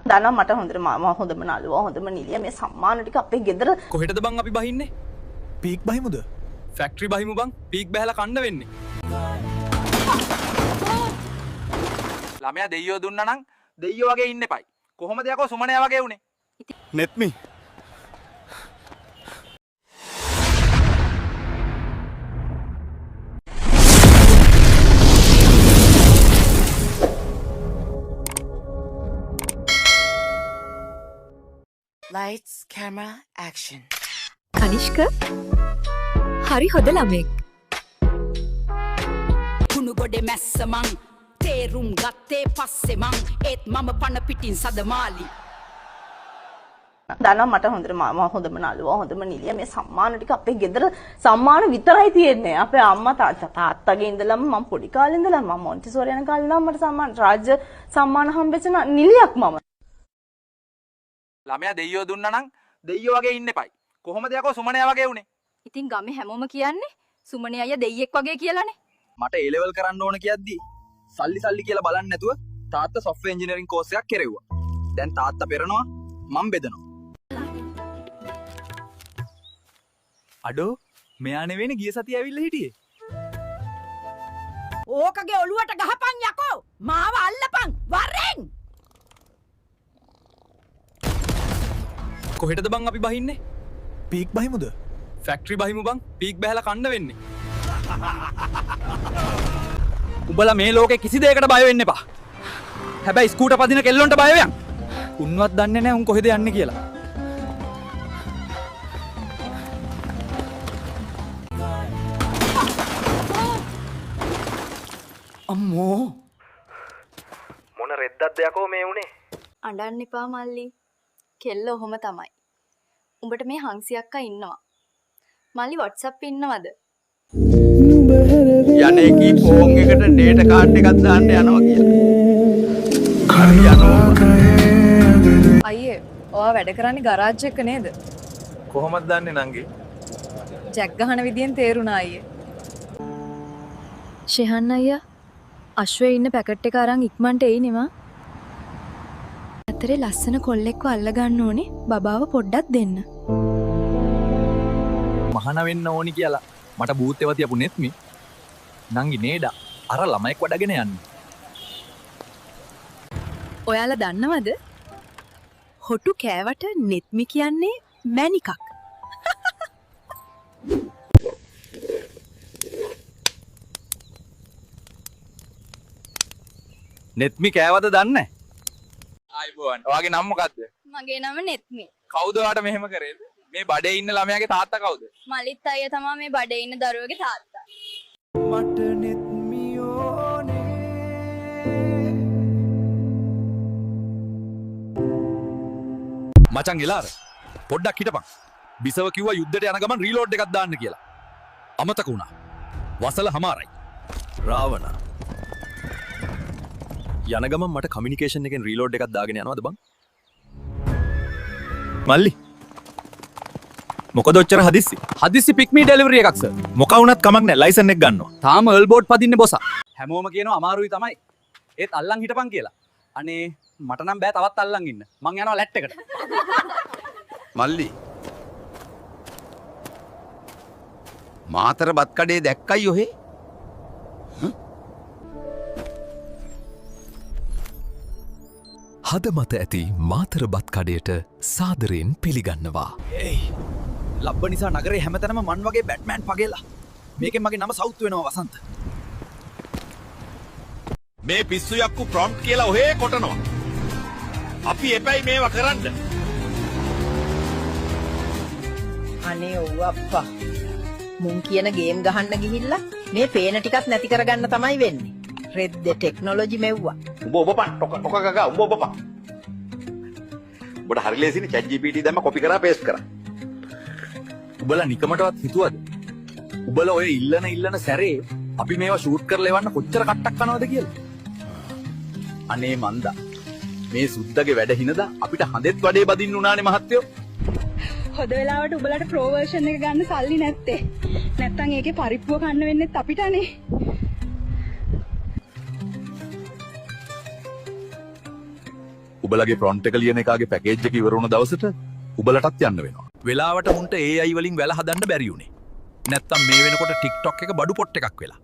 දන්නවා මට හොඳට මම හොඳම නළුවා හොඳම නිලිය මේ සම්මාන ටික අපේ ගෙදර. කොහෙටද බං අපි බහින්නේ? පීක් බහිමුද? ෆැක්ටරි බහිමු බං. පීක් බහැලා කන්න වෙන්නේ. ළමයා දෙයියෝ දුන්නා නම් දෙයියෝ වගේ ඉන්න එපයි. කොහොමද යකෝ සුමනයා වගේ වුනේ? නෙත්මි Lights, camera, action. Kanishka හරි හොඳ ළමෙක්. කුණු ගොඩේ මැස්ස මං තේරුම් ගත්තේ පස්සේ මං ඒත් මම පණ පිටින් සදමාලි. දන්නවා මට හොඳට මම හොඳම නළුවා හොඳම නිලිය මේ සම්මාන ටික අපේ ගෙදර සම්මාන විතරයි තියෙන්නේ. අපේ අම්මා තාත්තා තාත්තගේ ඉඳලම මම පොඩි කාලේ ඉඳලම මම මොන්ටිසෝරි යන කාලේ ඉඳලම මට සම්මාන රාජ්‍ය සම්මාන හම්බෙච්ච නිලියක් මම. ළමයා දෙයියෝ දුන්නා නම් දෙයියෝ වගේ ඉන්න එපයි. කොහොමද යකෝ සුමනයා වගේ වුනේ? ඉතින් ගමේ හැමෝම කියන්නේ සුමනේ අයියා දෙයියෙක් වගේ කියලානේ. මට ඒ ලෙවල් කරන්න ඕන කියද්දි සල්ලි සල්ලි කියලා බලන්නේ නැතුව තාත්තා සොෆ්ට්වෙයාර් ඉන්ජිනියරින් කෝස් එකක් කෙරෙව්වා. දැන් තාත්තා පෙරනවා මං බෙදනවා. අඩෝ මෙයා නෙවෙයිනේ ගිය සතියේ ඇවිල්ලා හිටියේ. ඕකගේ ඔළුවට ගහපන් යකෝ. මාව අල්ලපන් වරෙන්. කොහෙටද බං අපි බහින්නේ? පීක් බහිමුද? ෆැක්ටරි බහිමු බං. පීක් බහැලා කන්න වෙන්නේ. උඹලා මේ ලෝකේ කිසි දෙයකට බය වෙන්න එපා. හැබැයි ස්කූටර් පදින කෙල්ලොන්ට බය වෙයන්. උන්වත් දන්නේ නැහැ උන් කොහෙද යන්නේ කියලා. අම්මෝ මොන රෙද්දක්ද යකෝ මේ උනේ? අඬන්න එපා මල්ලි. කෙල්ල ඔහොම තමයි. උඹට මේ හංසි අක්කා ඉන්නවා. මල්ලි WhatsApp ඉන්නවද? යන්නේ කී ෆෝන් එකට ඩේටා කාඩ් එකක් දාන්න යනවා කියලා. හරි යනවා. අයියේ ඔයා වැඩ කරන්නේ ගරාජ් එක නේද? කොහොමද දන්නේ නංගි? ජැක් ගහන විදියෙන් තේරුණා අයියේ. ෂෙහන් අයියා අශ්වය ඉන්න පැකට් එක අරන් ඉක්මනට එයි නෙමා. අතරේ ලස්සන කොල්ලෙක්ව අල්ල ගන්න ඕනේ බබාව පොඩ්ඩක් දෙන්න. මහාන වෙන්න ඕනි කියලා මට බූත් ඒවා තියපු නෙත්මි. නංගි නේඩා අර ළමයෙක් වඩගෙන යන්න. ඔයාලා දන්නවද? හොටු කෑවට නෙත්මි කියන්නේ මැණිකක්. නෙත්මි කෑවද දන්නේ? ආයිබෝවන්. ඔයාගේ නම මොකද්ද? මගේ නම නෙත්මි. කවුද ඔයාට මෙහෙම කරේ? මේ බඩේ ඉන්න ළමයාගේ තාත්තා කවුද? මලිත් අයියා තමා මේ බඩේ ඉන්න දරුවගේ තාත්තා. මට නෙත්මි ඕනේ. මචං එලාර පොඩ්ඩක් හිටපන්. බිසව කිව්වා යුද්ධයට යන ගමන් රීලෝඩ් එකක් දාන්න කියලා. අමතක වුණා. වසල හමාරයි. රාවණ යන ගමන් මට කමියුනිකේෂන් එකෙන් රීලෝඩ් එකක් දාගෙන යනවද බං? මල්ලි මොකද ඔච්චර හදිස්සි? හදිස්සි පික්මී ඩෙලිවරි එකක් සර්. මොකා වුණත් කමක් නැහැ ලයිසන් එක ගන්නවා. තාම අර්ල් බෝඩ් පදින්නේ බොසා. හැමෝම කියනවා අමාරුයි තමයි. ඒත් අල්ලන් හිටපන් කියලා. අනේ මට නම් බෑ තවත් අල්ලන් ඉන්න. මං යනවා ලැට් එකට. මල්ලි මාතර බත් කඩේ දැක්කයි ඔහේ? හද මත ඇති මාතර බත් කඩයට සාදරයෙන් පිළිගන්නවා. ඒයි ලබ්බ නිසා නගරේ හැමතැනම මන් වගේ බැට්මෑන් පගේලා. මේකෙන් මගේ නම සවුත් වෙනවා වසන්ත. මේ පිස්සු යක්කු ප්‍රොම්ප්ට් කියලා ඔහේ කොටනවා. අපි එපැයි මේවා කරන්න. අනේ ඔව් අප්පා. මුන් කියන ගේම් ගහන්න ගිහිල්ලා මේ පේන ටිකත් නැති කරගන්න තමයි වෙන්නේ. රෙද්ද ටෙක්නොලොජි මෙව්වා. උඹ ඔබපන් ටොක ටොක ගගා උඹ ඔබපන්. උඹට හරි ලේසිනේ chat GPT දැම්ම කොපි කරා පේස්ට් කරා. උඹලා නිකමටවත් හිතුවද? උඹලා ඔය ඉල්ලන ඉල්ලන සැරේ අපි මේවා ෂූට් කරලා එවන්න කොච්චර කට්ටක් කනවද කියලා. අනේ මන්දා මේ සුද්දගේ වැඩ හිනදා අපිට හඳෙත් වඩේ බදින්න උනානේ මහත්තයෝ. හොද වෙලාවට උඹලට ප්‍රෝ වර්ෂන් එක ගන්න සල්ලි නැත්තේ. නැත්තම් ඒකේ පරිප්පුව කන්න වෙන්නෙත් අපිටනේ. උඹලගේ ප්‍රොම්ප්ට් එක ලියන එකාගේ පැකේජ් එක ඉවර වුණ දවසට උඹලටත් යන්න වෙනවා. වෙලාවට මුන්ට AI වලින් වැල හදන්න බැරි වුණේ. නැත්තම් මේ වෙනකොට TikTok එක බඩු පොට් එකක් වෙලා.